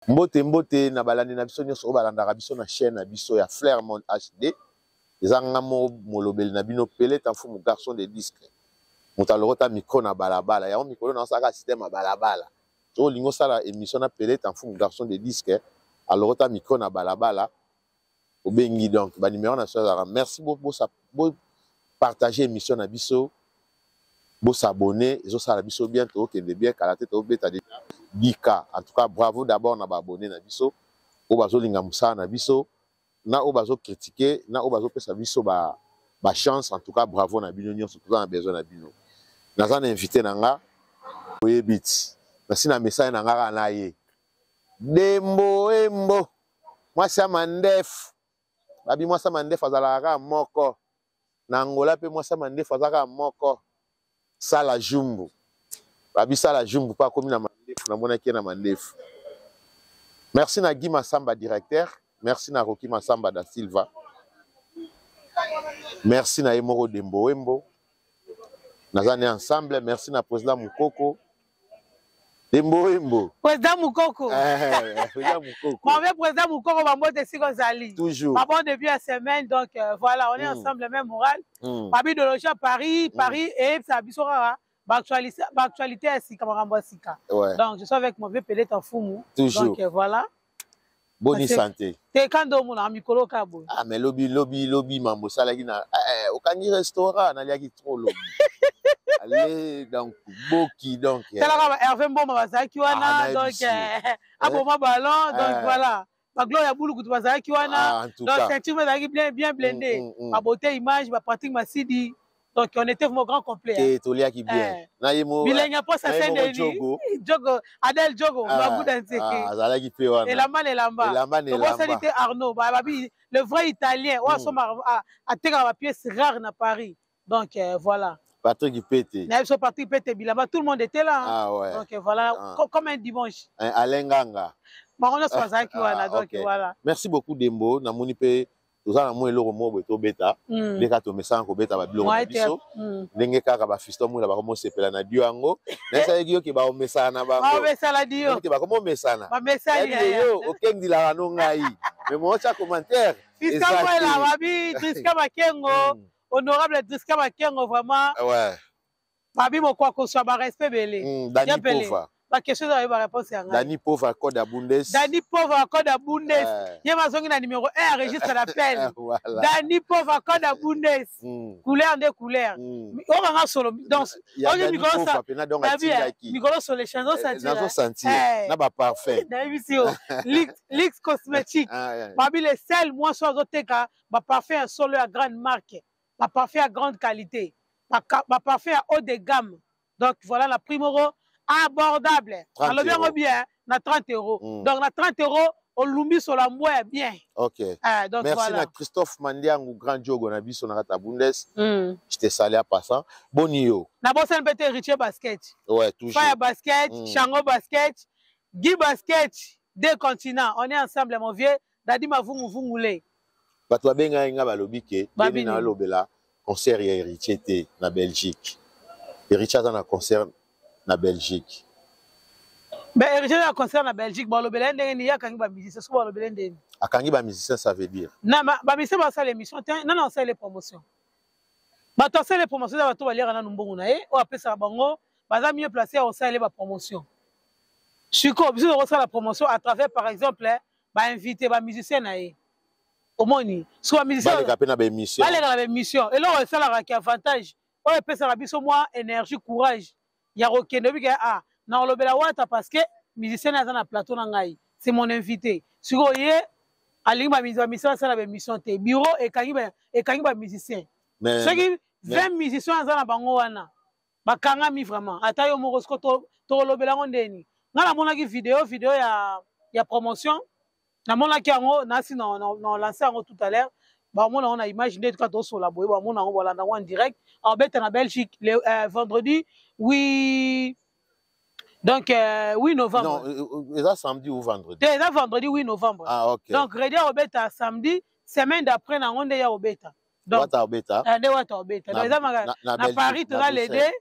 Mbote mbote na balandi na biso nyonso oyo balandaka biso na chaîne na biso ya Flair Monde HD. Eza nga moko molobeli na bino Peleta Mfumu garçon de disque. Moto alokota micro na balabala. Yango mikolo na osalaka système ya balabala. Soki olingi osala émission na Peleta Mfumu garçon de disque, alokota micro na balabala, obengi donc ba numéro na biso ezalaka. Merci bo bo, bo partager émission na biso. Bo s'abonner, ezo sala biso bien, to kende bien, kala te to beta de 10K. En tout cas, bravo d'abord na ba abonnés na biso, oyo bazo linga musala na biso, na oyo bazo critiquer, na oyo bazo pesa biso ba ba chance. En tout cas, bravo na bino nyonso, toza na besoin na bino. Naza na invité na nga, oyebi ti. Nasi na message na nga kaka na ye. Dembo embo, mwasi ya mandefu. Babi mwasi ya mandefu azalaka kaka moko. Na Angola pe mwasi ya mandefu aza kaka moko. Sala Jumbu. Babi Sala Jumbu pe akomi na mandefu, namonaki ye na mandefu. Merci na Guy Massamba directeur, merci na Rocky Massamba da Silva. Merci na ye moko Dembo Wembo. Naza ne ensemble, merci na président Mukoko. Dembo Wembo. Président Mukoko. Eh, président Mukoko. Mon vieux président Mukoko, bambote esika ozali. Toujours. Ba bon début ya semaine, donc voilà, on est ensemble, même moral. Babi idéologie à Paris, Paris, et ça biso kaka, ba actualité, ba actualité ya sika, makambo ya sika. Donc je suis avec mon vieux Peleta Mfumu. Toujours. Donc voilà. Boni santé. Te kando omona mikolo ka boye. Ah mais lobi lobi lobi mambo salaki na eh, okangi restaurant naliaki trop lobi. Allez donc boki donc. Eh. Talaka ba Hervé Mboma bazalaki wana ah, donc eh, aboma ballon donc voilà. Ba Gloria Bulu kutu bazalaki wana. Ah, en tout Donc cas. ceinture ezalaki bien bien blindé. Ba beauté image ba pratique Masidi. Donc on était vraiment grand complet. Te toliaki bien. Na ye mo Bilenge posa na ye moko Saint-Denis. Djogo. Djogo Adèle Djogo, Ah, Mabuda Nzeke. ah, azalaki pe wana. Elamba na elamba. Elamba na Tobosani elamba. te Arnaud, ba babi le vrai italien, oyo asomba atekaka ba pièces rares na Paris. Donc voilà. Patrick Pete. Na biso Patrick Pete bilamba, tout le monde était là. Hein. Ah ouais. Donc voilà, Ah. comme un dimanche. Hein, Alain Nganga. Bango nyonso bazalaki wana, Ah, donc ok. voilà. Merci beaucoup Dembo, namoni pe toza na mwa eloko moko boye tobeta. Nde kaka tomesana kobeta ba biloko na Mwa ete, biso. Ndenge kaka ba fiston mwila bakomosepela na dio yango. Nayesalaki yo ke baomesana na bango. Baomesana dio. Ndenge bakomomesana. Bamesani, Nayebi yaya. yo okendilaka no ngai. Mais mo otya commentaire. Fiston eza Mwela, te. babi Driska Makengo, honorable Driska Makengo vraiment. Babi mokwa koswa ba respect belé. Dani Ya pele. Pova. Ba question za ba réponse ya ngai. Dani Pova code ya Bundes. Dani Pova code ya Bundes. Ye mazongi na numéro 1 registre d'appel. Voilà. Dani Pova code ya Bundes. Couleur nde couleur. Oyo nga solo donc Ya oyo Dani mikolo Pova sa pena donc Nabi, eh, atindaki. mikolo solo échange ozo sentir, Nazo eh. sentir. Na ba parfum. Nayebi si yo. Lix, Lix cosmétique. Ah, yeah. Babi le sel moi so azoteka ba parfum ya solo ya grande marque, ba parfum ya grande qualité, ba parfum ya haut de gamme. Donc voilà la prix moko abordable. 30 Alobi yango euros. bien na 30 euros. Donc na 30 euros olumbi sola mbwa ya bien. OK. Donc Merci voilà. na Christophe Mandiangu grand jogo na biso na kata Bundes. Je te salue en passant. Boni yo. Na bosani peut-être héritier basket. Ouais, toujours. Fire basket, Chango basket, Guy basket, deux continents. On est ensemble mon vieux. Dadi Mavungu Vungule. Bato babengai nga balobi ke Babi ndenge na nini? lobela concert ya héritier te na Belgique. Héritier aza na concert na Belgique. Mais héritier na concert na Belgique, balobela ndenge ni yakangi ba musicien, so balobela ndenge. Akangi ba musicien ça veut dire. Na ba musicien ba sala émission te, non non sala promotion. Bato asala promotion za bato baliaka nanu mbongo na ye, oyo apesaka bango, baza mieux placé ya kosala ba promotion. Siko biso tokosala promotion à travers par exemple ba invité ba musicien na ye. Omoni, so ba musicien baleka pe na ba émission. Baleka na ba émission. Eloko esalaka ki avantage, oyo epesaka biso mwa énergie, courage ya kokende obi ke, ah, na kolobela wata parce que musicien aza na plateau na ngai, c'est mon invité. Siko ye alingi ba musicien, ba musicien basala ba émission te. Bureau ekangi ba musicien. Mais, soki mais 20 musiciens aza na bango wana, bakangami vraiment. Ata yo moko siko tokolobela yango ndeni. Nga namonaki video ya promotion. Namonaki yango, nasi na lancer yango tout à l'heure. Bamona yango na image nde kaka tosola boye, bamona yango, balanda yango en direct. En bête na Belgique le vendredi 8, donc 8 novembre. Non, eza samedi ou vendredi? Te, eza vendredi 8 novembre. Ah, ok. Donc Reddy obeta samedi, semaine d'après na ngo nde ya obeta. Donc, Wata obeta. Nde wata obeta. Na Donc, eza maka, na na Belgique, Paris, na toza les Bruxelles. deux.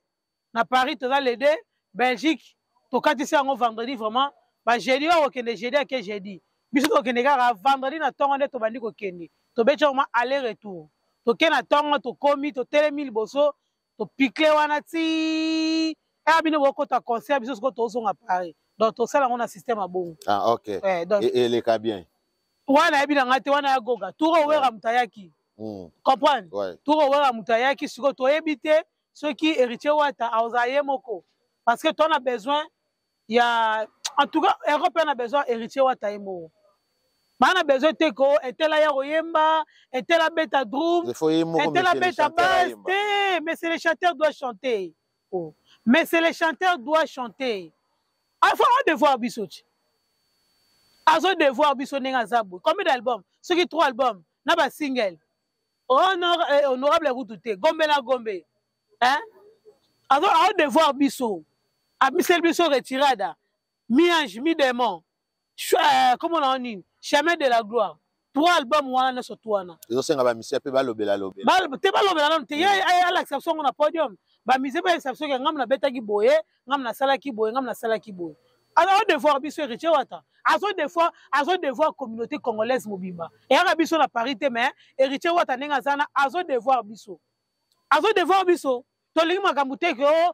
Na Paris, toza les deux. Belgique, tokatisi yango vendredi vraiment. Ba jeudi oyo akokende jeudi, ake jeudi. Biso tokokende kaka vendredi na ntongo nde tobandi kokende. Tobeti yango ma aller retour. Toke na ntongo, tokomi, totelemi liboso, topikle wana ti aya bino bokota concert, biso sikoyo tozonga Paris. Donc tosala yango na système ya bongo. Ah, ok. Eh, donc eleka bien. Wana yebi na ngai te, wana ya goga. Tour owera moto ayaki. Comprendre? Ouais. Tour owera moto ayaki, sikoyo toyebi te soki Héritier Wata akozala ye moko. Parce que toza na besoin ya, en tout cas Europe na besoin Héritier Wata ye moko. Ba na besoin te ko etela ya koyemba, etela beta drum, etela beta basse te, mais c'est le chanteur doit chanter. Oh. Mais c'est le chanteur doit chanter. Ah, faut un devoir biso ti. Azo devoir biso ndenge aza boye. Combien d'albums? Soki 3 albums na ba single. Honor, honorable kutu te, Gombe na Gombe. Hein? Azo a devoir biso. Amisel biso retirada. Mi ange, mi démon. Comment on dit? Chemin de la gloire. 3 albums wana nyonso tu wana. Ezosenga ba musiciens pe balobela lobela. Ba te balobela nanu te. Ye alakisa biso yango na podium. Ba musiciens pe bayebisa biso ke ngam nabetaki boye, ngam nasalaki boye, ngam nasalaki boye. Alors au devoir biso Héritier Wata. Azo devoir, azo devoir communauté congolaise mobimba. Eyaka biso na Paris te mais Héritier Wata ndenge aza na azo devoir biso. Azo devoir biso. Tolingi makambo te ke o,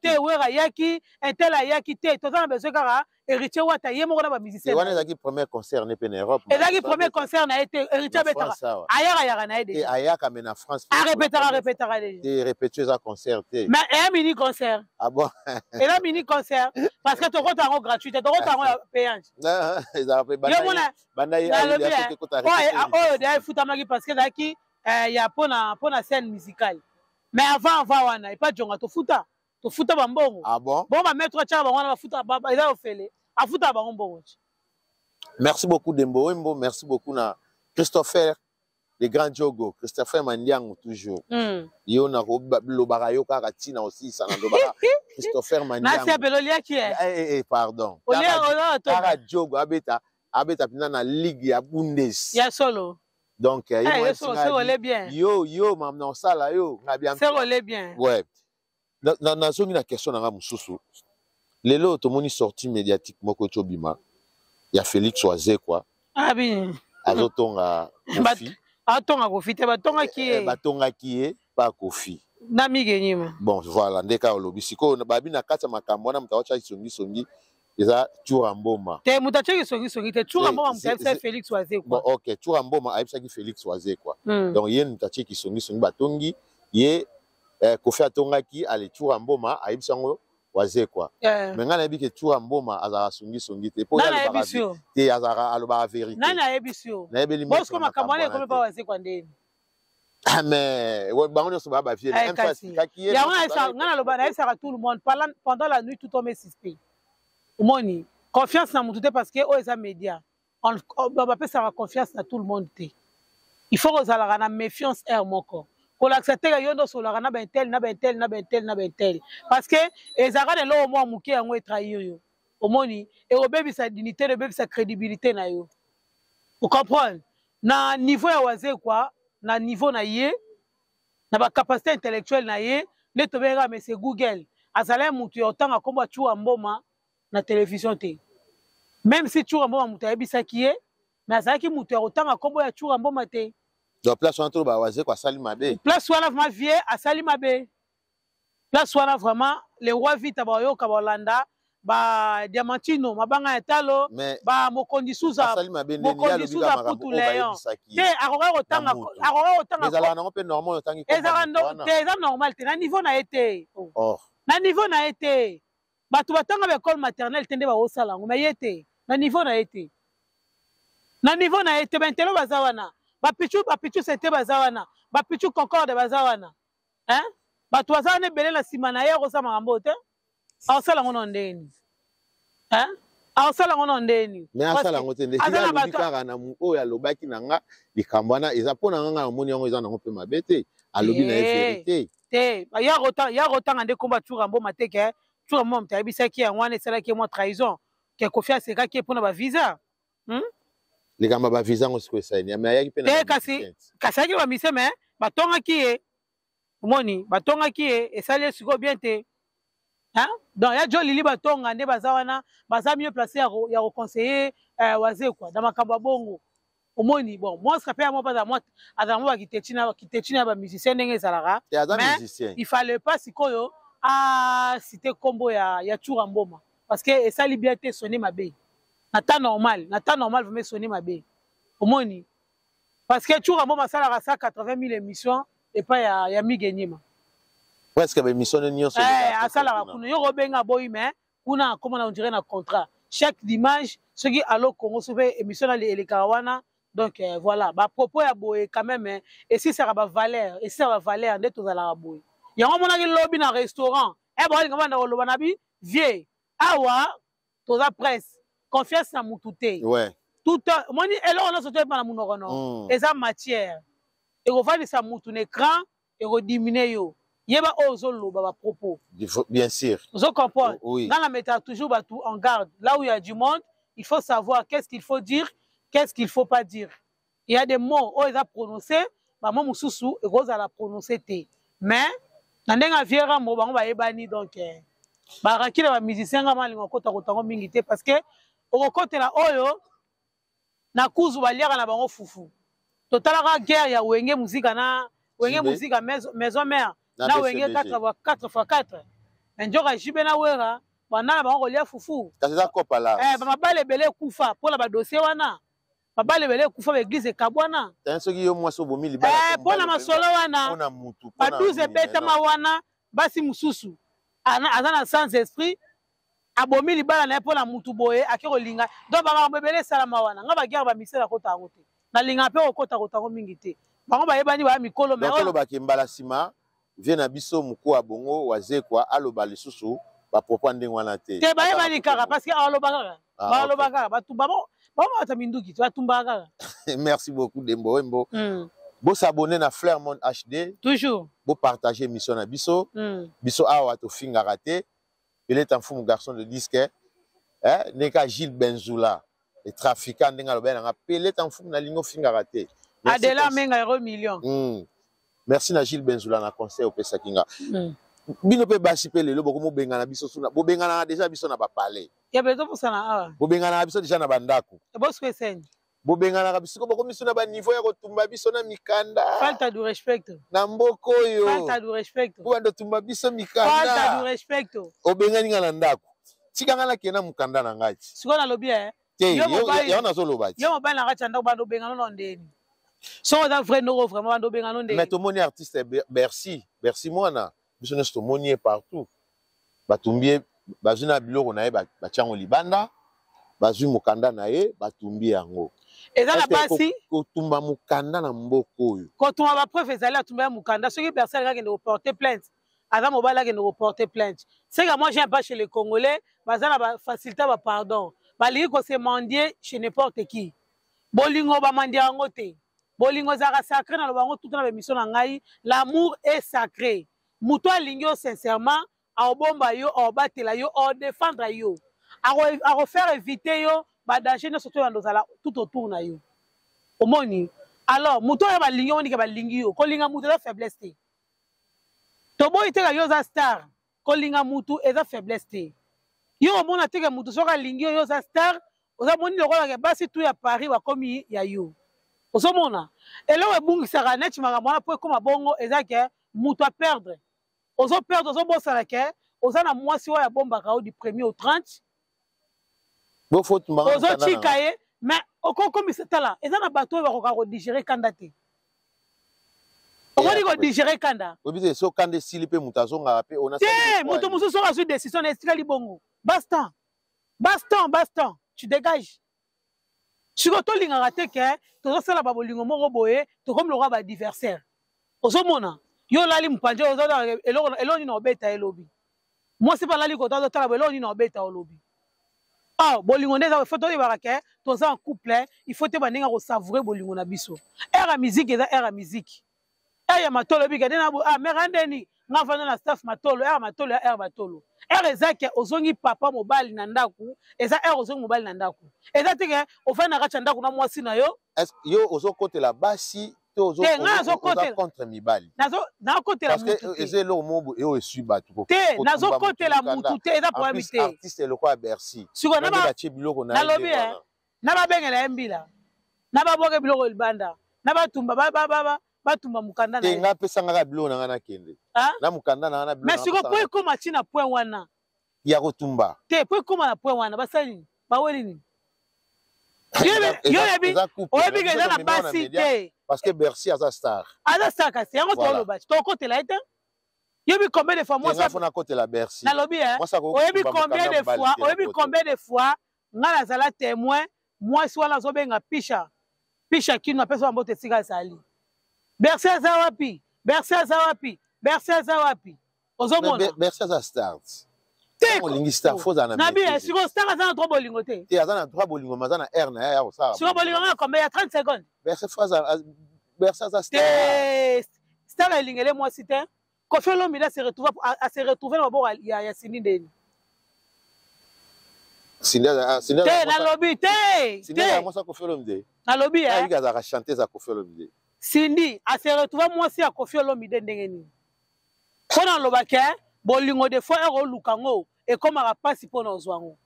te Wera ayaki, un tel ayaki te. Toza na besoin kaka Héritier Wata ye moko na ba musiciens. Wana ezalaki premier concert ne pe na Europe. Ezalaki premier concert na ye te, Héritier abetaka. Ayaka yaka na ye déjà. Te ayaka mais na France. A répétera, répétera déjà. Te répétition eza concert te. Mais eya mini concert. Ah bon? Eza mini concert parce que tokota yango gratuit, tokota yango ya payante. Non, ezalaka pe banda. Yo mona banda ye nalobi, oyo oyo efutamaki parce que ezalaki ya pona scène musicale. Mais avant wana epa jonga tofuta. Tofuta ba mbongo. Ah bon? Bon, ba maître tchaka bango wana bafuta, ba, ba, eza ofele. Afuta bango mbongo. Merci beaucoup Dembo Wembo, merci beaucoup na Christopher le grand Diogo, Christopher Mandiango toujours. Yo na ko lobaka yo kaka tina aussi ça na lobaka Christopher Mandiango. Na sepelo liaki eh. Eh, eh, pardon. Olia, olia, to. Kaka Diogo abeta pina na ligue ya Bundes. Ya solo. Donc, Eh, yo yo solo, singa solo, di, bien. Yo, yo, mam na sala yo, nga bien. Solo, bien. Ouais. Na, na, na zongi na question na nga mususu. Lelo tomoni sortie médiatique moko tobima ya Félix Wazekwa. Ah bien. Azotonga Kofi. Atonga Kofi te, batonga ki ye. Batonga ki ye pa Kofi. Na mige nyima. Bon, voilà, ndeka olobi sikoyo babi na kati ya makambo wana moto aotya songi songi eza Tshoura Mboma. Te moto atiaki songi songi te, Tshoura Mboma moto ayebisaki Félix Wazekwa. Bon, OK, Tshoura Mboma ayebisaki Félix Wazekwa. Donc ye moto atiaki songi songi batongi ye, Kofi atongaki ale Tshoura Mboma ayebisi yango Wazekwa. Mais ngai nayebi ke Tshoura Mboma azalaka songi songi te. Po Nani ye alobaka ayebisi yo? te, azalaka alobaka vérité. Nani ayebisi yo? Nayebeli Bosco maître makambo wana makambo ekomi wana pa te. Wazekwa ndeni. Ah, mais, ouais, bango nyonso ba ba vie, Eh, un fois kasi. expliquaki ye, Yango nyonso nayebisaka, ba ngai naloba, nayebisaka tout le monde, pendant la nuit, tout homme est suspect. Omoni, confiance na mutu te parce que oyo eza média. Bapesaka confiance na tout le monde te. Il faut kozalaka na méfiance air moko. Kolakisa te yo ndo osololaka na ba intel, na ba intel, na ba intel, na ba intel. Parce que ezalaka na eloko mwa moke yango etrahir yo. Omoni, ekobebisa dignité, ekobebisa crédibilité na yo. Vous comprenez? Na niveau ya Wazekwa, na niveau na ye, na ba capacité intellectuelle na ye, nde tobengaka monsieur Google. Azalaki mutu ya otanga kombo ya Tshoura Mboma na télévision te. Même si Tshoura Mboma mutu ayebisaki ye, mais azalaki mutu ya kotanga kombo ya Tshoura Mboma te. Donc place wana toloba Wazekwa asali mabe. Place wana vraiment vieux asali mabe. Place wana vraiment le roi Vita bayoka balanda ba Diamantino mabanga ya talo Mais ba Mokondi Souza, asali mabe ndeni, Mokondi ye alobi Souza kaka makambo Putu oyo Léon. bayebisaki Te, ye. akoka kotanga Na mutu. akoka kotanga Mais ezalaka nango mpe normal otangi kombo Ezalaka ya mutu wana. te, eza normal te, na niveau na ye te. Oh. Oh. Na niveau na ye te. Bato batanga ba école maternelle te nde baosala yango, mais ye te, na niveau na ye te. Na niveau na ye te, ba intello baza wana. Ba pichu, ba pichu sete baza wana. Ba pichu concorde baza wana. Hein? Bato baza wana ebele na nsima na ye, akosala makambo te. Akosala yango na ndenge nini? Hein? Akosala yango na ndenge nini? Mais Parce asala que yango te, nde aza na alobi bato kaka na oyo alobaki na nga, likambo wana eza mpo na nga, nga namoni yango eza nango mpe mabe te. Alobi na ye Eh, vérité. te, ba ya rota, ya rotanga nde komba Tshoura Mboma te ke Tshoura Mboma moto ayebisaki yango wana esalaki ye mwa trahison. Ke Kofi asekaki ye mpo na ba visa. Likambo ya ba visa yango sikoyo esali nini? Mais ayaki mpe na Te, ba kasi, musicien. kasi ayaki na ba musicien, mais batongaki ye. Omoni, batongaki ye, esali ye sikoyo bien te. Hein? Donc ya Joe Lili batonga nde baza wana, baza mieux placé ya ko ya ko conseiller Wazekwa dans makambo ya bongo. Omoni bon, monstre pe ya moko azala mwa azala mwa bakiteti na kiteti na ba musicien ndenge ezalaka. Te aza Mais musicien. il fallait pas sikoyo a citer kombo ya Tshoura Mboma parce que esali bien te, sonner mabe. Na temps normal vraiment sonner mabe. Omoni parce que Tshoura Mboma asalaka 180 000 émissions epai ya Migue Nyema. Presque ba émission ne nyonso elekaka presque Asalaka kuna. kuna. Yo kobenga boyi mais kuna akoma na on dirait na contrat. Chaque dimanche soki Allo Congo soki pe émission na elekaka wana. Donc voilà, ba propos ya boye quand même, hein, esisaka ba valeur, esisaka ba valeur nde tozalaka boye. Yango monaki lobi na restaurant. Ba linga banda koloba na bi vieux. Awa toza presse. Confiance na mutu te. Tout moni eloko nyonso toyeba na monoko no. Eza matière. Ekofandisa mutu na écran, ekodimine yo. Yeba oyo ozoloba ba propos. Il faut, bien sûr. Ozo comprendre? Oh, oui. Nga na metaka toujours bato en garde. Là où il y a du monde, il faut savoir qu'est-ce qu'il faut dire, qu'est-ce qu'il faut pas dire. Il y a des mots oyo eza prononcé, ba mots mosusu ekozala prononcé te. Mais na ndenge ya vieux Rambo bango bayebani, donc ba rakile ba musicien nga malingo kota kotango mingi te parce que okokotela oyo na kuzu baliaka na bango fufu. Totalaka guerre ya Wenge Musica na Wenge Jibe. Musica maison mère Na na B C Wenge B G. 4 fois 4 fois 4. Mais njoka Jibe na Wera banda na bango kolia fufu. Kasi eza kopa la. Ba mabale ebele ekufa mpo na ba dossier wana. Mabale ebele ekufa ba église ekabwana. Tan soki yo mwasi obomi libala to Mpo na mobali masolo wana. Mpo na mutu, mpo Ba na 12 nini, ebetama non. wana, basi mosusu. Aza na sans esprit. Abomi libala na ye mpo na mutu boye, ake kolinga. Donc, ba makambo ebele esalama wana. Nga ba guerre ba misela kota yango te. Nalinga mpe kokota kota yango mingi te. Bango bayebani ba mikolo, mais Donc, oyo olobaki mbala nsima, vie na biso mokuwa bongo, Wazekwa, aloba lisusu, ba propos ndenge wana te. Te, bayebani Ata kaka, na parce que aloba kaka. Ah, Baloba ok. kaka, bato bango, bango bata minduki, batumbaka kaka. Merci beaucoup Dembo Wembo. Bo s'abonner na Flair Monde HD. Toujours. Bo partager émission na biso. Biso awa to fingaka te. Peleta Mfumu garçon de disque. Hein, neka Gilles Benzoula, le trafiquant ndenga loba nanga Peleta Mfumu na lingo fingaka te. Merci Adela cons- Menga euro million. Merci na Gilles Benzoula na conseil opesa kinga. Bino pe basi pe lelo boko mobengana biso suna, bobengana déjà biso na ba palais. Ya beto posana awa. Bobengana biso déjà na bandako. E bosco eseni. Bobengana biso ko boko miso na ba niveau ya kotumba biso na mikanda. Falta du respecto. Na mboko oyo. Falta du respecto. Bo bando tumba biso mikanda. Falta du respecto. Obengani nga na ndako. Tika nga na kena mukanda na ngai. Siko na lobi, eh. Te, Yo mobali- yo nazoloba ti. Yo mobali na kati ya ndako bando bengana no ndeni. So oza vrai noko vraiment bando bengana no ndeni. Mais tomoni artiste Bercy, Bercy mwana, biso nyonso tomoni ye partout. Batumbi ye, bazwi na biloko na ye, batiango libanda, bazwi mokanda na ye, batumbi yango. Eza na Est-ce que basi? kotumba mokanda na mboka oyo. Kotumba ba preuve ezali atumba ya mokanda, soki Bercy alingaki akende koporter plainte, aza mobali akende koporter plainte. C'est que moi j'aime pas chez les Congolais, baza na ba facilité ba pardon. Balingi ko se mendier chez n'importe qui. Bolingo ba mendier yango te. Bolingo ezalaka sacré na lobango tout na ba émission na ngai, l'amour est sacré. Moto alingi yo sincèrement, aobomba yo, aobatela yo, aodéfendre yo. Ako faire éviter yo ba danger nyonso to yando zala tout autour na yo. Omoni. Alors moto oyo balingi yo, onika balingi yo. Kolinga moto eza faiblesse te. Toboyi te ka yo za star. Kolinga moto eza faiblesse te. Yo omona te ke moto soki alingi yo, yo za star, oza moni lokola ke basi tu ya Paris bakomi ya yo. Ozomona. Eloko ebungisaka neti makambo wana po ekoma bongo eza ke moto a perdre. Ozo perdre, ozo bosana ke oza na mwasi oyo abombaka yo du premier au 30. Bo faut tumba Ozo mokanda na tika nga. ye, mais okokomisa tala, eza na bato oyo bakoka kodigérer kanda te. Omoni kodigérer kanda. Oyebi te, so kanda esili mpe moto azongaka mpe ona Te, sali moto mokwa. mosusu oyo azwi décision na etikali bongo. Baston. Baston, baston, tu dégages. Sikoyo tolingaka te ke tozosala ba bolingo moko boye, tokomi lokola ba adversaire. Ozomona, yo olali mopanzi, ozotala eloko nini obeta elobi. Mwasi mpe alali kota, ozotala boye, eloko nini obeta olobi. Ah, bolingo nde eza, faut toyebaka ke toza en couple, il faut te bandenge ko savourer bolingo na biso. Air ya musique eza air ya musique. Air ya matolo ebika nde na bo, ah, mère andeni, nga vanda na staff matolo, air ya matolo ya air matolo. Air eza ke ozongi papa mobali na ndako, eza air ozongi mobali na ndako. Eza te ke ofandi na kati ya ndako na mwasi na yo. Est-ce yo ozokotela basi To Te, ngai oza contre mibali? Nazokotela mutu te. Eza eloko moko oyo esui bato. Te, nazokotela mutu te, eza problème te. Artiste lokola Bercy. Sikoyo batie biloko na nalobi na babengela ye mbila, na babwake biloko libanda, na batumba batumba mokanda na ye. Te, ngai apesa ngaka biloko na ngai, nakende na mokanda na ngai na biloko. Mais sikoyo po ekóma ntina point wana ya kotumba? Te, po ekóma na point wana, basali nini? Baweli nini? Yo oyebi, oyebi ke eza na basi te. Parce que Bercy aza star. Aza star, kasi yango toloba, tokotela ye te. Yobi combien de fois mwasi nakotela Bercy? Nalobi, oyebi combien de fois, oyebi combien de fois nga nazala témoin, mwasi wana azobenga Pisha, Pisha Kino, apesa bambote esika azali: "Bercy aza wapi? Bercy aza wapi? Bercy aza wapi?" Ozomona. Bercy aza star. Te, olingi star, faut ozala na nabi. Sikoyo star aza na droit bolingo te? Te, aza na droit bolingo, mais aza na aire na ye ya kosala. Sikoyo bolingo nga combien ya 30 secondes? Bercy faut aza, Bercy aza star. Te, star elingele mwasi te. Koffi Olomide se retrouve, a se retrouve na maboko ya Cindy ndeni. Te, nalobi te. Te, mwasi Koffi Olomide. Nalobi. Azalaka chanteuse ya Koffi Olomide. Cindy a se retrouve mwasi ya Koffi Olomide ndenge nini? Mpo na loba ke bolingo, des fois ere oluka yango, ekomaka mpasi mpo na ozwa yango.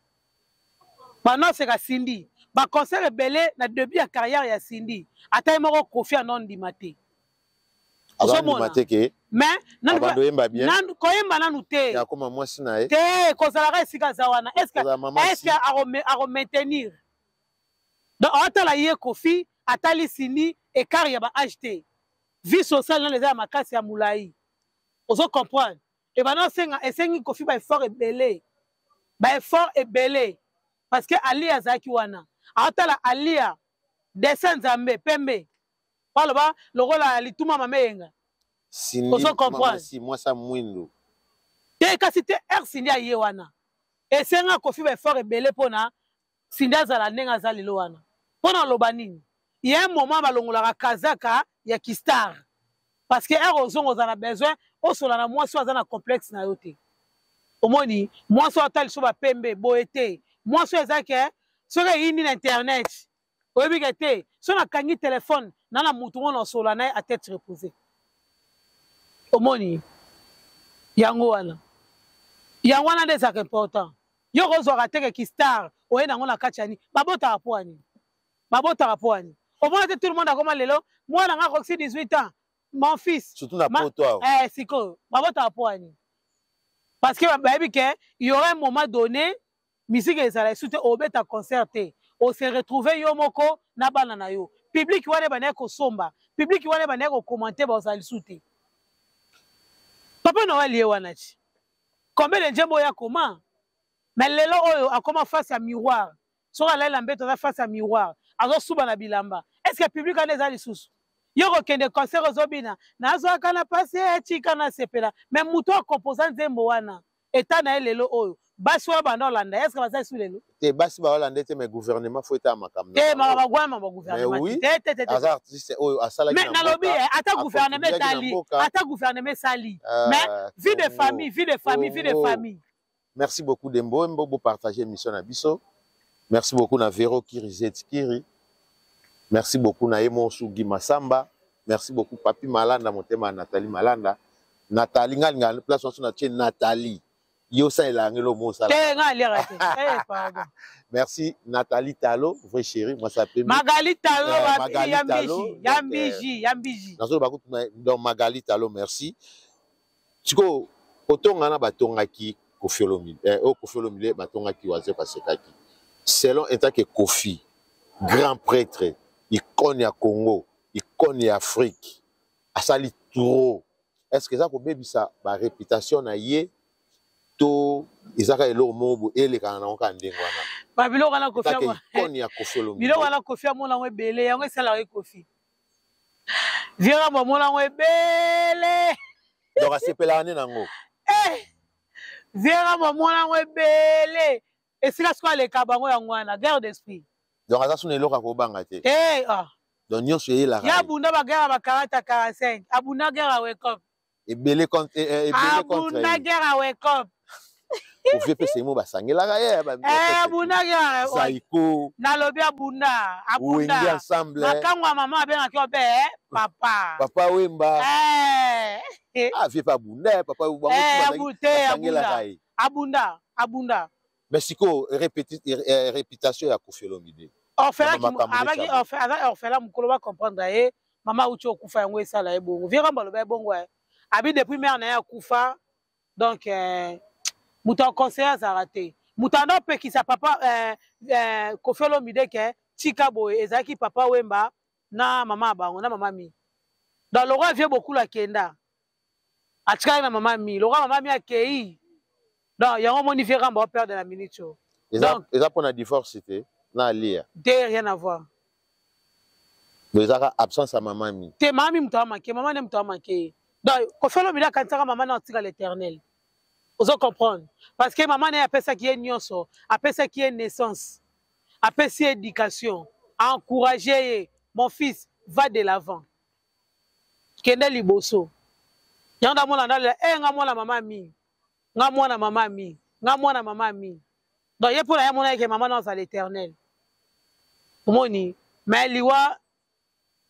Banoseka Cindy, baconcert ebele na début ya carrière ya Cindy, ata ye moko Koffi ano ndima te. Ozomona te ke mais koyemba bien. Koyemba nanu te. Akoma mwasi na ye. Te, kozalaka esika aza wana, est ce que akomaintenir? Donc aotala ye Koffi, atali Cindy, écart ya baage te, vie sociale nano eza ya makasi ya molai. Ozo comprendre? Ebanda osenga, esengi Koffi baeffort ebele, baeffort ebele, parce que Alia azalaki wana, aotala Alia, dessin Nzambe pembe, aloba lokola lituma mama eyenga. Ozo comprendre? Mwasi mwindu. Te, kasi te, aire Cindy aye wana, esenga Koffi baeffort ebele mpona Cindy azala ndenge aza lelo wana. Mpo na oloba nini? Ya un moment balongolaka kazaka ya kistar, parce que ere ozonga, oza na besoin osola na mwasi oyo aza na complexe na yo te. Omoni mwasi oyo atali so bapembe boye te, mwasi oyo eza ke soki eyindi na internet, oyebi ke te, so nakangi telefone na mutu ngo, na osola na ye à tête reposée. Omoni yango wana, yango wana nde ezalaka important. Yo kozwaka teke kistar, oye nango na kati ya nini? Babotaka mpo ya nini? Babotaka mpo ya nini? Omona te, tout le monde akoma lelo: "Mwana nga akokisi 18 ans, mon fils." Surtout na poto awa. Eh, sikoyo babotaka mpo ya nini? Parce que bayebi ke y aura un moment donné, musique ezala esu te, obeta concert te, ose retrouve yo moko na bana na yo. Public wana ebandaki kosomba, public wana ebandaki kocommenter, bazala lisu te. Papa Noel ye wana ti combien de nzembo oyo akoma? Mais lelo oyo akoma face ya miroir. Soki alali na mbeto, aza face ya miroir, azosuba na bilamba. Est ce que public wana eza lisusu? Yo kokende concert, ozobina, nazwaka na pasi, etika na sepela, mais moto akomposa nzembo wana, eta na ye lelo oyo, basi oyo banda olanda, est ce que baza lisu lelo? Te, basi baolanda te, mais gouvernement faut etala makambo. Te, makambo agwama bagouvernement. Oui. Te, te, te. Aza artiste oyo asalaki. Mais nalobi, ata gouvernement etali, ata gouvernement esali, mais vie de famille, vie de famille, vie de famille. Merci beaucoup Dembo Mbo, bopartager émission na biso. Merci beaucoup na Vero Kiri Zet Kiri. Merci beaucoup na Emo Sugi Masamba. Merci beaucoup Papi Malanda, motema Nathalie Malanda. Nathalie ngalinga place nyonso na tie Nathalie. Yo osalela yango eloko mosala. Te, nga aliaka te. Eh, pardon. Merci Nathalie Talo, vrai chéri, moi ça pembe. Magali Talo, Magali Talo, ya mbiji, ya mbiji. Nazoloba kutu donc Magali Talo, merci. Sikoyo kotonga na batongaki Koffi Olomide, oyo Koffi Olomide batongaki Wazekwa asekaki. Selon état que Koffi, grand prêtre, icône ya Congo, icône ya Afrique, asali trop. Est-ce que eza kobebisa ba réputation na ye to ezaka eloko moko boye elekana nango kaka ndenge wana? Babiloko wana Koffi, icône ya Koffi Olomide. Biloko wana Koffi amona yango ebele, yango esalaka ye Koffi. Viera bamona yango ebele. Donc asepelaka nde nango. Eh, viera bamona yango ebele, esika sikoyo aleka bango, yango wana guerre d'esprit. Donc aza suna eloko akobanga te. Te, ah. Donc nyonso eyelaka. Ye abunda baguerre ya ba 40, 45, abunda guerre ya wekop. Ebele contre, ebele contre. Abunda guerre ya wekop. Ovie mpe semo basangelaka ye. Eh, abundaki. Zaiko. Nalobi abunda. Abunda Wenge ensemble. Makango ya mama abengaki obe eh, papa. Papa Wemba. Eh. Ah, vie mpe abunda, papa basangelaka ye. Abunda, abunda. Mais sikoyo réputation ya Koffi Olomide. Abaki aza orphelin, mokolo bacomprendre ye, mama auti okufa, yango esala ye bongo. Vie Rambo aloba ye bongo, abi depuis mare na ye akufa, donc moto aconseille azalaka te. Moto anda opekisa papa Koffi Olomide ke tika boye, ezalaki papa Wemba na mama ya bango, na mama Mi. Donc lokwa vie Bokulu akenda, atikali na mama Mi. Lokwa mama Mi akei, donc yango omoni vie Rambo aperdre na minute oyo. Eza mpona divorce te na Alia? Te, rien à voir. Donc ezaka absence ya mama Mi? Te, mama Mi moto amake, mama nde moto amake ye. Donc Koffi Olomide akanisaka mama na atika l'éternel, ozo comprendre? Parce que mama na ye apesaki ye nyonso, apesaki ye naissance, apesi ye éducation, encourage ye: "Mon fils, va de l'avant, kende liboso." Yango ndamona ndalela e nga mwana mama Mi, nga mwana mama Mi, nga mwana mama Mi. Donc ye mpo na ye amona eke mama na azala éternel, omoni? Mais liwa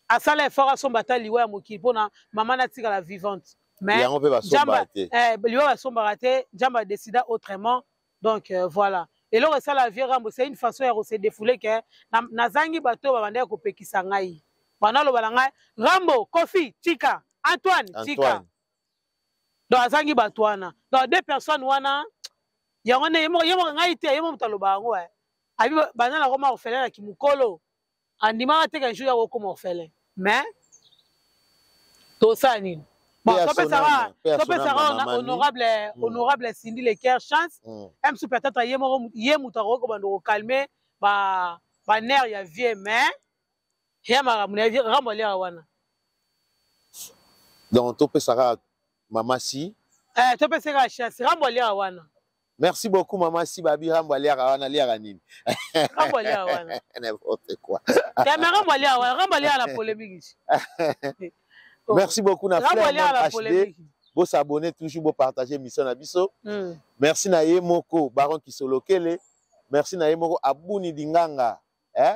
asala effort, asomba ata liwa ya mokili mpona mama natikala vivante. Mais yango mpe basombaka te. Liwa basombaka te. Nzambe adécida autrement. Donc voilà, eloko esala vie Rambo, c'est une façon ya kose défouler ke nazangi bato oyo babandaki kopekisa ngai, banda aloba na ngai: "Rambo, Kofi tika, Antoine tika." Donc azangi bato wana, donc deux personnes wana. Yango nde ye moko, ngai te, ye mo moto aloba yango. Abi banda nakoma orphelin na kimokolo, andimaka te qu'un jour ya kokoma orphelin. Mais tosala nini? Bon, topesaka honorable, honorable Cindy Leker chance. Msu peut-être ye moko, ye moto akoki kobanda kocalmer banerfs ya vie, mais ya makambo na ye, Rambo aliaka wana. Donc topesaka mama Si. Eh, topesaka chance, Rambo aliaka wana. Merci beaucoup, mama Si. Babi Rambo aliaka wana, aliaka nini? Rambo aliaka wana. N'importe quoi. Te, mais Rambo aliaka wana, Rambo aliaka na polémique. Merci beaucoup na Fleur HD. Bosabonner toujours, bopartager mission na biso. Merci na ye moko Baron Kisolokele, merci na ye moko Abuni Dinganga, eh?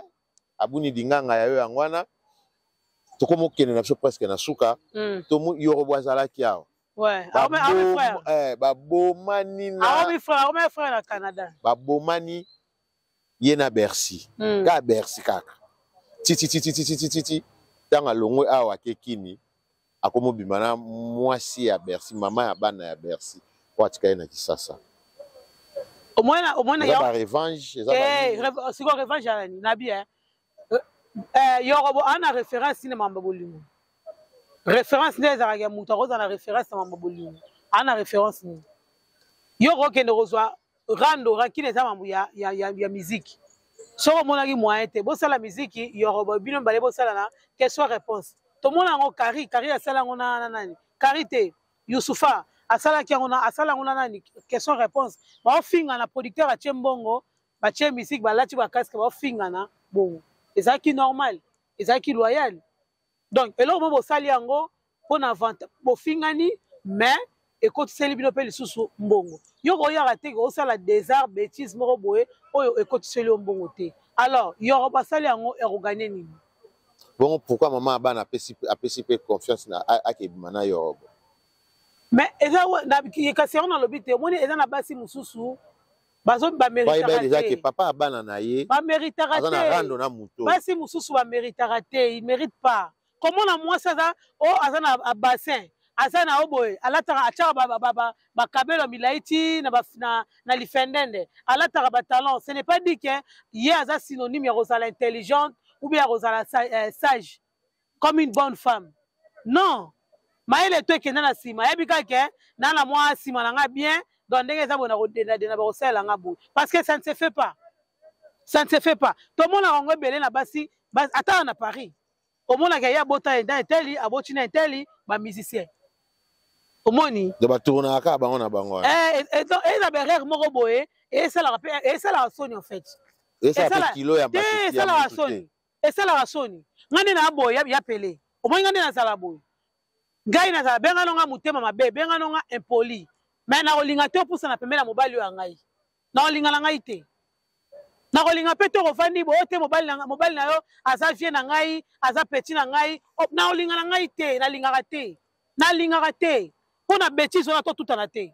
Abuni Dinganga ya yo. Yango wana tokomokende na biso presque na suka. Tomu Yorobo azalaki awa. Babomani na frère na Canada. Babomani ye na Bercy. Kaka Bercy kaka tititititititi. Ntango alongwe awa, akekini, akomobima na mwasi ya Bercy, mama ya bana ya Bercy po atika ye na Kisasa. Omona eza barevanche? Eza sikoyo revanche ya nani? Nabi Yorobo aa na référence nini? Mambo bolingo, référence nde ezalaka ya moto akozala na référence na mambo bolingo. Aa na référence nini? Yo kokende kozwa rando, rancune, eza mambo ya musique. Soki omonaki moyen te bosala miziki, Yorobo, bino mibale bosala na question réponse. Tomona yango kari kari asala yango na nani, kari te, Yusufa asalaki yango na asala yango na nani, question réponse, baofingana, producteur atie mbongo, batie musique, balati bacasques, baofingana bongo. Ezalaki normal, ezalaki loyal. Donc eloko mo bosali yango mpona bofingani, mais ekotiseli bino mpe lisusu mbongo. Yo koyaka te osala désart, bêtise moko boye oyo ekotiseli yo mbongo te. Alors Yoro basali yango, ekoganye nini? Bongo pourquoi mama ya bana apesi mpe confiance na akebima na Yorobo? Mais eza kasi yango nalobi te. Omoni, eza na basi mosusu bazobaméritaka. Papa ya bana na ye. Baméritaka te. Na rando na moto. Basi mosusu baméritaka te, il mérite pas. Komona mwasi aza o aza na bassin, aza na o boye, alataka, atiaka bakabelo milai ti na lifendende, alataka batalon, ce n'est pas dit que ye aza synonyme ya kozala intelligente ou bien ya kozala sage comme une bonne femme. Non, mayele to ekende na nsima, ayebi kaka na mwa nsima na nga bien. Donc ndenge eza boye, na kodendadenda, bakosalela nga boye, parce que ça ne se fait pas, ça ne se fait pas. Tomonaka yango ebele na basi, ata na Paris, omonaka ye abota na eteli, aboti na eteli, bamusicien, omoni? Batournaka kaka bango na bango. Eza berere moko boye, esalaka mpe, esalaka soni en fait. Esalaka soni, esalaka soni. Ngai nde na boye ya pele, omoni ngai nde nazala boye, ngai nazala, benga nonga motema mabe, benga nonga impoli. Mais nakolinga te opusana pembeni ya mobali oyo ya ngai. Nakolinga na ngai te. Nakolinga mpe te okofandi boye te mobali na mobali na yo aza vie na ngai, aza petit na ngai. Nakolinga na ngai te, nalingaka te. Nalingaka te. Mpo na betise wana totutana te.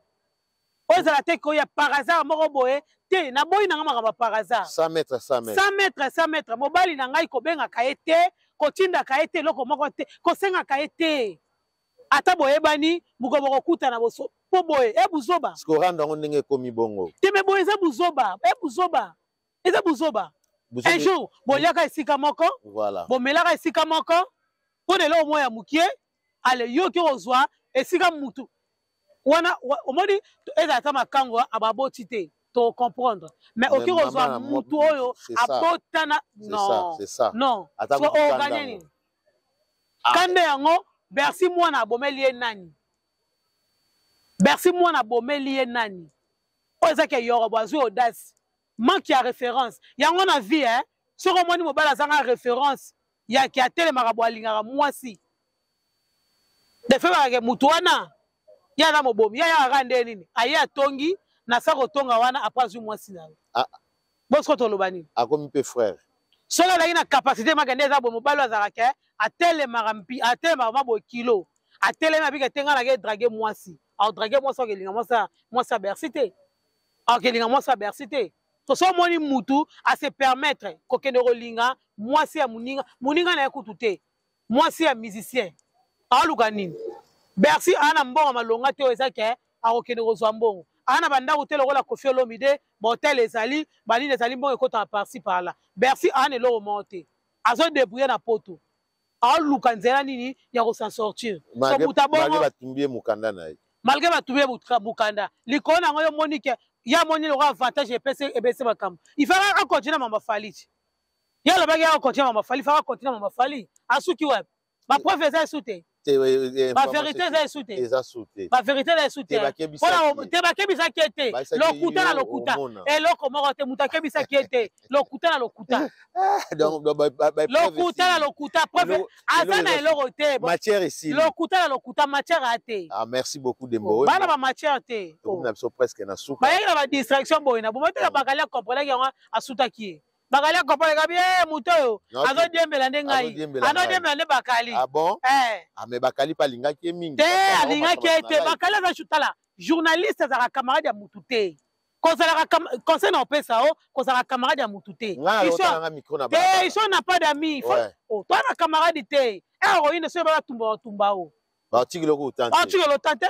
Oyo ezala te koya par hasard moko boye te, naboyi na ngai makambo ya par hasard. 100 mètres, 100 mètres. 100 mètres, 100 mètres. Mobali na ngai kobengaka ye te, kotindaka ye te eloko moko te, kosengaka ye te. Ata boyebani, mokolo bokokutana boso po boye e buzoba. Siko rando yango ndenge ekomi bongo. Te me boye eza buzoba, e buzoba. Eza buzoba. Un jour boliaka esika moko, voilà. Bomelaka esika moko, mpo na eloko moko ya mokie, ale yo oki kozwa esika mutu wana omoni ezala ata makango ababoti te to comprendre mais oki kozwa mutu oyo abotana non non so oganye nini ah. Kanda yango Bercy mwana abomeli ye nani? Bercy mwana abomeli ye nani? Oyo eza ke yorobo azwi audace, manque ya référence. Yango na vie hein, soki omoni mobali azanga référence ya ke atelemaka bo alingaka mwasi. De fait bakake mutu wana ye aza mobomi, ye ayaka kaka nde nini? Aye atongi na sa kotonga wana après azwi mwasi na ye. Ah. Bosiko toloba nini? Akomi mpe frère. Soki azalaki na capacité maka nde eza boye mobali oyo azalaka ke atelemaka mpi atelemaka ma boye kilo atelemi abika te ngai nake drague mwasi aodrague mwasi akelinga mwasi mwasi ya Bercy te akelinga mwasi ya Bercy te so so omoni mutu a se permettre kokende kolinga mwasi ya moninga moninga na ye kutu te mwasi ya musicien aluka nini Bercy aa na mbongo malonga te oyo eza ke akokende kozwa mbongo aa na bandako te lokola Koffi Olomide bahotel ezali banini ezali mbongo ekotaka par-ci par-là Bercy aa na eloko moko te azo débrouiller na poto aluka nzela nini ya ko s'en sortir so buta bongo batumbi ye mukanda na ye malgré batumbi ye mukanda likolo na yango yo moni ke ye amoni lokola avantage epesi ebesi makambo il faut akontinue na mama Fally ye alobaki akontinue na mama Fally faut akontinue na mama Fally asuki wapi ba preuve eza esu te ba vérité eza esu te eza su te ba vérité eza esu te te bakebisaki ye te lokuta na lokuta eloko moko te moto akebisaki ye te lokuta na lokuta lokuta na lokuta preuve aza na eloko te matière esili lokuta na lokuta matière a te ah merci beaucoup Dembo bana ba matière te tokomi na biso presque na suka bayaki na ba distraction boye na bomatela bakali akomprenaki yango asutaki ye Bakali akomprenaki kabi eh moto oyo azodiembela nde ngai azodiembela nde bakali ah bon eh ah mais bakali pa alingaki ye mingi te alingaki ye te bakali aza tala journaliste azalaka camarade ya mutu te kozalaka conseil na opesa o kozalaka camarade ya mutu te te iso na pas d'amis oh, toi na camarade te heroine soki batumba batumba o batikeli oko batikeli otante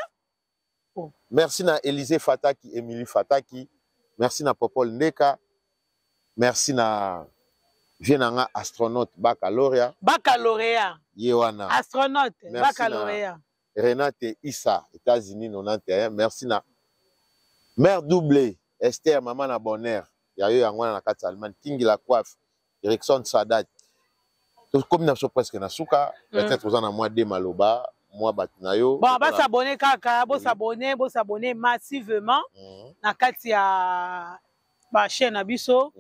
oh. Merci na Elysée Fataki, Emily Fataki. Merci na Popol Ndeka. Merci na vieux na nga astronaute baccalauréat. Baccalauréat. Ye wana. Astronaute baccalauréat. Renate Issa, États-Unis 91. Merci na Mère doublée, Esther, maman na bonheur. Ya yo yango na kati Allemagne, King la coiffe, Erickson Sadat. Tokomi na biso presque na suka, peut-être oza na mwa de maloba, mwa bato na yo. Bon, ba s'abonner kaka, bo s'abonner, bo s'abonner massivement na kati ya ba chaîne na biso.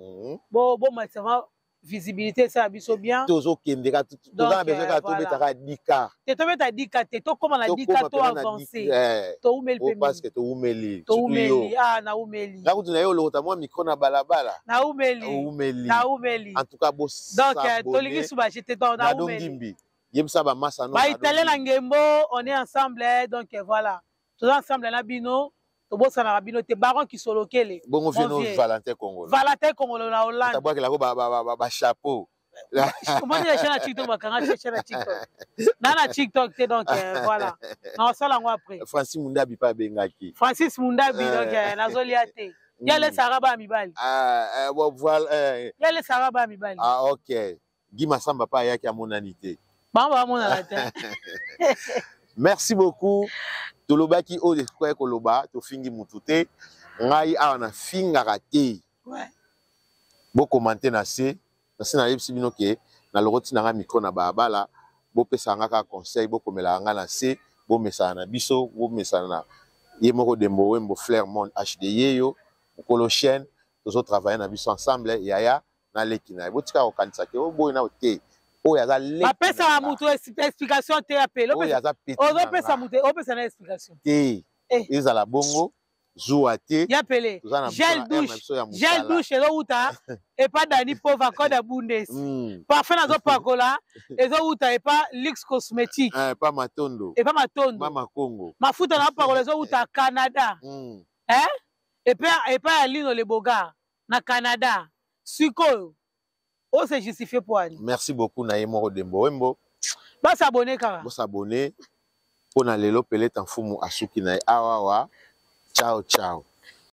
Bo bo massivement visibilité esala biso bien. Tozokende kaka, toza na besoin kaka tobetaka 10K. Te tobeta 10K te, tokóma na 10K to avancer. Toumeli pe parce que toumeli. Toumeli, ah naumeli. Nga kutu na yo olokota mwa micro na balabala. Naumeli. Oumeli. Naumeli. En tout cas bo Donc tolingi suba jete donc naumeli. Ngimbi. Yebisa ba masa no. Ba italien na ngembo, on est ensemble donc voilà. Toza ensemble na bino. Tobosanaka bino te baron kisolokele bongo vino Valentin Kongolo Valentin Kongolo na Hollande tabwakela ko ba ba ba chapeau omoni la chaîne ya TikTok bakanga chaîne ya TikTok na na TikTok te donc voilà na osala yango après Francis Mundabi pa abengaki Francis Mundabi donc nazolia te ye alesaka bana mibali ah bon voilà ye alesaka bana mibali ah ok Guy Massamba pa ayaki amonani te bango bamonana te merci beaucoup tolobaki oyo ekoki koloba tofingi mutu te ngai awa nafingaka te bokomante na se nasi nayebisi bino ke nalokoti na ngai micro na balabala bopesaka nga kaka conseil bokomelaka nga na se bomesana na biso bomesana na ye moko Dembo Wembo Flair Monde HD yeyo mokolo chaîne tozo travailler na biso ensemble yaya na leki na ye botika kokanisa ke oboyi na te oyo aza leki bapesaka moto explication te apele oyo aza petit ozopesa moto opesa na explication te. Eh. Ezala bongo zuwa te. Ya pele. Gel douche. Gel douche ezowuta epa Dani Pova code ya Bundes. Parfum nazopakola ezowuta epa Luxe Cosmétique. Eh, epa Matondo. Epa Matondo. Mama Congo. Mafuta nazopakola ezowuta Canada. Eh? Epa epa ya Lino Le Bogar na Canada. Sikoyo o se justifier po ani? Merci beaucoup na ye moko Dembo Wembo. Ba s'abonner kaka. Bo s'abonner mpo na lelo Peleta Mfumu asuki na ye awa awa. Ciao ciao.